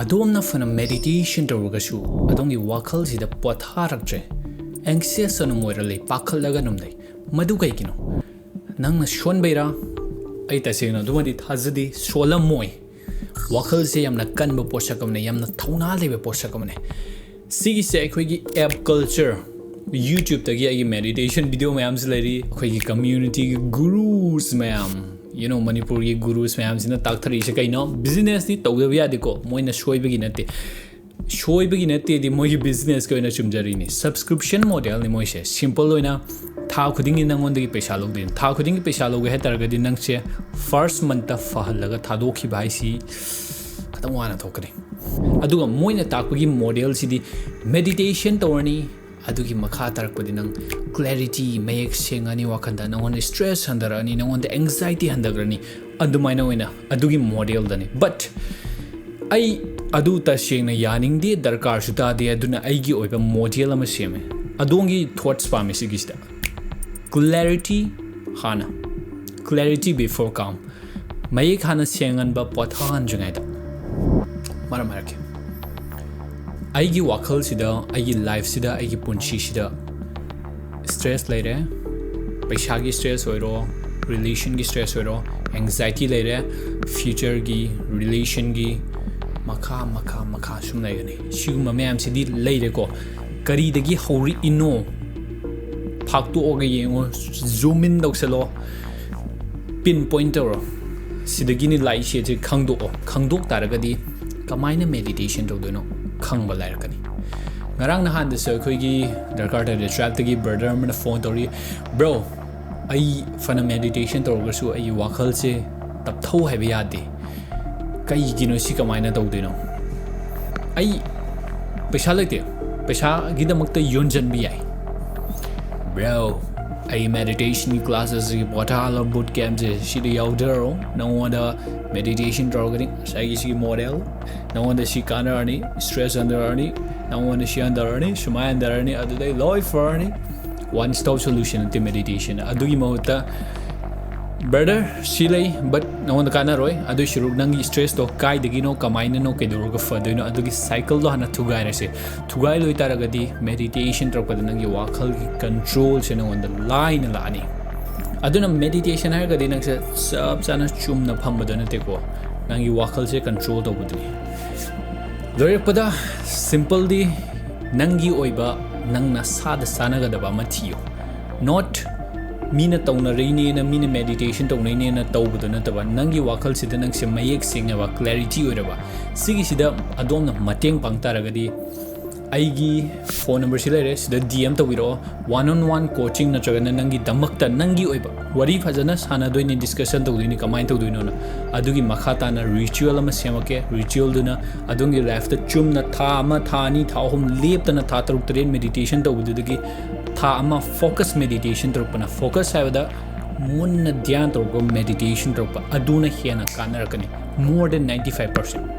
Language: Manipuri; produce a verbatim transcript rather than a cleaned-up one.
ꯑꯗꯣꯝꯅ ꯐꯅ meditation ꯇꯧꯔꯒꯁꯨ ꯑꯗꯣꯝꯒꯤ ꯋꯥꯈꯜꯁꯤꯗ ꯄꯣꯊꯥꯔꯛꯇ꯭ꯔꯦ, anxious ꯑꯗꯨꯝ ꯑꯣꯏꯔ ꯂꯩ, ꯄꯥꯈꯠꯂꯒ ꯑꯗꯨꯝ ꯂꯩ꯫ ꯃꯗꯨ ꯀꯩꯒꯤꯅꯣ? ꯅꯪꯅ ꯁꯣꯟꯕꯩꯔꯥ? ꯑꯩ ꯇꯁꯦꯡꯅ ꯑꯗꯨꯃꯗꯤ ꯊꯥꯖꯗꯦ, ꯁꯣꯜꯂꯝꯃꯣꯏ꯫ ꯋꯥꯈꯜꯁꯦ ꯌꯥꯝꯅ ꯀꯟꯕ ꯄꯣꯠꯁꯛ ꯑꯃꯅꯦ, ꯌꯥꯝꯅ ꯊꯧꯅꯥ ꯂꯩꯕ ꯄꯣꯠꯁꯛ ꯑꯃꯅꯦ꯫ ꯁꯤꯒꯤꯁꯦ ꯑꯩꯈꯣꯏꯒꯤ app culture, YouTube-ꯇꯒꯤ ꯑꯩꯒꯤ meditation video ꯃꯌꯥꯝꯁꯨ ꯂꯩꯔꯤ, ꯑꯩꯈꯣꯏꯒꯤ community-ꯒꯤ gurus ꯃꯌꯥꯝ, you know, ꯃꯅꯤꯄꯨꯔꯒꯤ gurus ꯃꯌꯥꯝꯁꯤꯅ ꯇꯥꯛꯊꯔꯛꯏꯁꯦ ꯀꯩꯅꯣ? Business-ꯇꯤ ꯇꯧꯗꯕ ꯌꯥꯗꯦꯀꯣ, ꯃꯣꯏꯅ ꯁꯣꯏꯕꯒꯤ ꯅꯠꯇꯦ꯫ ꯁꯣꯏꯕꯒꯤ ꯅꯠꯇꯦꯗꯤ, ꯃꯣꯏꯒꯤ business-ꯀꯤ ꯑꯣꯏꯅ ꯆꯨꯝꯖꯔꯤꯅꯤ꯫ Subscription model-ꯅꯤ ꯃꯣꯏꯁꯦ, simple ꯑꯣꯏꯅ ꯊꯥ ꯈꯨꯗꯤꯡꯒꯤ ꯅꯪꯉꯣꯟꯗꯒꯤ ꯄꯩꯁꯥ ꯂꯧꯗꯣꯏꯅꯤ꯫ ꯊꯥ ꯈꯨꯗꯤꯡꯒꯤ ꯄꯩꯁꯥ ꯂꯧꯒꯦ ꯍꯥꯏꯇꯥꯔꯒꯗꯤ, ꯅꯪꯁꯦ first month-ꯇ ꯐꯍꯜꯂꯒ ꯊꯥꯗꯣꯛꯈꯤꯕ ꯍꯥꯏꯁꯤ ꯈꯤꯇꯪ ꯋꯥꯅ ꯊꯣꯛꯀꯅꯤ꯫ ꯑꯗꯨꯒ ꯃꯣꯏꯅ ꯇꯥꯛꯄꯒꯤ model-ꯁꯤꯗꯤ meditation ꯇꯧꯔꯅꯤ, ꯑꯗꯨꯒꯤ ꯃꯈꯥ ꯇꯥꯔꯛꯄꯗꯤ ꯅꯪ clarity, ꯃꯌꯦꯛ ꯁꯦꯡꯉꯅꯤ ꯋꯥꯈꯟꯗ, ꯅꯪꯉꯣꯟꯗ stress ꯍꯟꯊꯔꯛꯑꯅꯤ, ꯅꯪꯉꯣꯟꯗ anxiety ꯍꯟꯊꯈ꯭ꯔꯅꯤ꯫ ꯑꯗꯨꯃꯥꯏꯅ ꯑꯣꯏꯅ ꯑꯗꯨꯒꯤ model-ꯗꯅꯤ꯫ But ꯑꯩ ꯑꯗꯨ ꯇꯁꯦꯡꯅ ꯌꯥꯅꯤꯡꯗꯦ, ꯗꯔꯀꯥꯔꯁꯨ ꯇꯥꯗꯦ, ꯑꯗꯨꯅ ꯑꯩꯒꯤ ꯑꯣꯏꯕ model ꯑꯃ ꯁꯦꯝꯃꯦ꯫ ꯑꯗꯣꯝꯒꯤ thoughts ꯄꯥꯝꯃꯤ ꯁꯤꯒꯤꯁꯤꯗ꯫ Clarity ꯍꯥꯟꯅ, clarity before calm꯫ ꯃꯌꯦꯛ ꯍꯥꯟꯅ ꯁꯦꯡꯍꯟꯕ, ꯄꯣꯊꯥꯍꯟꯗ꯭ꯔꯤꯉꯩꯗ꯫ ꯃꯔꯝ ꯍꯥꯏꯔꯛꯀꯦ꯫ ꯑꯩꯒꯤ ꯋꯥꯈꯜꯁꯤꯗ, ꯑꯩꯒꯤ life-ꯁꯤꯗ, ꯑꯩꯒꯤ ꯄꯨꯟꯁꯤꯁꯤꯗ stress ꯂꯩꯔꯦ꯫ ꯄꯩꯁꯥꯒꯤ stress ꯑꯣꯏꯔꯣ, relation-ꯒꯤ stress ꯑꯣꯏꯔꯣ, anxiety ꯂꯩꯔꯦ, future-ꯒꯤ, relation-ꯒꯤ, ꯃꯈꯥ, ꯃꯈꯥ, ꯃꯈꯥ ꯁꯨꯝ ꯂꯩꯒꯅꯤ꯫ ꯁꯤꯒꯨꯝꯕ ꯃꯌꯥꯝꯁꯤꯗꯤ ꯂꯩꯔꯦꯀꯣ꯫ ꯀꯔꯤꯗꯒꯤ ꯍꯧꯔꯛꯏꯅꯣ? ꯐꯥꯛꯇꯣꯛꯑꯒ ꯌꯦꯡꯉꯣ, zoom in ꯇꯧꯁꯜꯂꯣ, pinpoint ꯇꯧꯔꯣ꯫ ꯁꯤꯗꯒꯤꯅꯤ ꯂꯥꯛꯏꯁꯦ, ꯁꯤ ꯈꯪꯗꯣꯛꯑꯣ꯫ ꯈꯪꯗꯣꯛ ꯇꯥꯔꯒꯗꯤ ꯀꯃꯥꯏꯅ meditation ꯇꯧꯗꯣꯏꯅꯣ ꯈꯪꯕ ꯂꯥꯏꯔꯛꯀꯅꯤ꯫ ꯉꯔꯥꯡ ꯅꯍꯥꯟꯗꯁꯨ ꯑꯩꯈꯣꯏꯒꯤ ꯗꯔꯀꯥꯔ ꯇꯥꯗꯦ tribe-ꯇꯒꯤ brother ꯑꯃꯅ phone ꯇꯧꯔꯤ, "Bro, ꯑꯩ ꯐꯅ meditation ꯇꯧꯔꯒꯁꯨ ꯑꯩꯒꯤ ꯋꯥꯈꯜꯁꯦ ꯇꯞꯊꯧ ꯍꯥꯏꯕ ꯌꯥꯗꯦ꯫ ꯀꯩꯒꯤꯅꯣ ꯁꯤ? ꯀꯃꯥꯏꯅ ꯇꯧꯗꯣꯏꯅꯣ? ꯑꯩ ꯄꯩꯁꯥ ꯂꯩꯇꯦ, ꯄꯩꯁꯥꯒꯤꯗꯃꯛꯇ ꯌꯣꯟꯁꯤꯟꯕ ꯌꯥꯏ꯫" Bro, ꯑꯩ meditation classes-ꯀꯤ ꯄꯣꯊꯥꯍꯜꯂꯣ, boot camp-ꯁꯦ ꯁꯤꯗ ꯌꯥꯎꯖꯔꯣ꯫ ꯅꯉꯣꯟꯗ meditation ꯇꯧꯔꯒꯗꯤ ꯉꯁꯥꯏꯒꯤ ꯁꯤꯒꯤ model, ꯅꯉꯣꯟꯗ ꯁꯤ ꯀꯥꯟꯅꯔꯅꯤ, stress ꯍꯟꯊꯔꯅꯤ, ꯅꯉꯣꯟꯗ ꯁꯤ ꯍꯟꯊꯔꯅꯤ, ꯁꯨꯃꯥꯏꯅ ꯍꯟꯊꯔꯅꯤ, ꯑꯗꯨꯗꯩ ꯂꯣꯏ ꯐꯔꯅꯤ꯫ One stop solution ꯅꯠꯇꯦ meditation꯫ ꯑꯗꯨꯒꯤ ꯃꯍꯨꯠꯇ "Brother, ꯁꯤ ꯂꯩ, but ꯅꯉꯣꯟꯗ ꯀꯥꯟꯅꯔꯣꯏ, ꯑꯗꯨꯏ ꯁꯔꯨꯛ ꯅꯪꯒꯤ stressꯇꯣ ꯀꯥꯏꯗꯒꯤꯅꯣ, ꯀꯃꯥꯏꯅꯅꯣ, ꯀꯩꯗꯧꯔꯒ ꯐꯗꯣꯏꯅꯣ, ꯑꯗꯨꯒꯤ cycleꯗꯣ ꯍꯥꯟꯅ ꯊꯨꯒꯥꯏꯔꯁꯦ꯫ ꯊꯨꯒꯥꯏ ꯂꯣꯏ ꯇꯥꯔꯒꯗꯤ meditation ꯇꯧꯔꯛꯄꯗ ꯅꯪꯒꯤ ꯋꯥꯈꯜꯒꯤ controlꯁꯦ ꯅꯉꯣꯟꯗ ꯂꯥꯏꯅ ꯂꯥꯛꯑꯅꯤ"꯫ ꯑꯗꯨꯅ meditation ꯍꯥꯏꯔꯒꯗꯤ ꯅꯪꯁꯦ ꯆꯞ ꯆꯥꯅ ꯆꯨꯝꯅ ꯐꯝꯕꯗꯣ ꯅꯠꯇꯦꯀꯣ, ꯅꯪꯒꯤ ꯋꯥꯈꯜꯁꯦ control ꯇꯧꯕꯗꯨꯅꯤ꯫ ꯂꯣꯏꯔꯛꯄꯗ simpleꯗꯤ ꯅꯪꯒꯤ ꯑꯣꯏꯕ, ꯅꯪ ꯅꯁꯥꯗ ꯆꯥꯟꯅꯒꯗꯕ ꯑꯃ ꯊꯤꯌꯨ꯫ Not ꯃꯤꯅ ꯇꯧꯅꯔꯤꯅꯦꯅ, ꯃꯤꯅ meditation ꯇꯧꯅꯩꯅꯦꯅ ꯇꯧꯕꯗꯣ ꯅꯠꯇꯕ, ꯅꯪꯒꯤ ꯋꯥꯈꯜꯁꯤꯗ ꯅꯪꯁꯦ ꯃꯌꯦꯛ ꯁꯦꯡꯅꯕ, clarity ꯑꯣꯏꯔꯕ, ꯁꯤꯒꯤꯁꯤꯗ ꯑꯗꯣꯝꯅ ꯃꯇꯦꯡ ꯄꯥꯡ ꯇꯥꯔꯒꯗꯤ ꯑꯩꯒꯤ phone numberꯁꯤ ꯂꯩꯔꯦ, ꯁꯤꯗ D M ꯇꯧꯕꯤꯔꯛꯑꯣ꯫ One on one coaching ꯅꯠꯇ꯭ꯔꯒꯅ ꯅꯪꯒꯤꯗꯃꯛꯇ ꯅꯪꯒꯤ ꯑꯣꯏꯕ ꯋꯥꯔꯤ ꯐꯖꯅ ꯁꯥꯟꯅꯗꯣꯏꯅꯤ, discussion ꯇꯧꯗꯣꯏꯅꯤ ꯀꯃꯥꯏꯅ ꯇꯧꯗꯣꯏꯅꯣꯅ꯫ ꯑꯗꯨꯒꯤ ꯃꯈꯥ ꯇꯥꯅ ritual ꯑꯃ ꯁꯦꯝꯃꯛꯀꯦ꯫ Ritualꯗꯨꯅ ꯑꯗꯣꯝꯒꯤ lifeꯇ ꯆꯨꯝꯅ ꯊꯥ ꯑꯃ, ꯊꯥ ꯑꯅꯤ, ꯊꯥ ꯑꯍꯨꯝ ꯂꯦꯞꯇꯅ ꯊꯥ ꯇꯔꯨꯛ ꯇꯔꯦꯠ meditation ꯇꯧꯕꯗꯨꯗꯒꯤ ꯊꯥ ꯑꯃ focus meditation ꯇꯧꯔꯛꯄꯅ, focus ꯍꯥꯏꯕꯗ ꯃꯨꯟꯅ ꯙ꯭ꯌꯥꯟ ꯇꯧꯔꯛꯄ, meditation ꯇꯧꯔꯛꯄ, ꯑꯗꯨꯅ ꯍꯦꯟꯅ ꯀꯥꯟꯅꯔꯛꯀꯅꯤ, more than ninety five percent꯫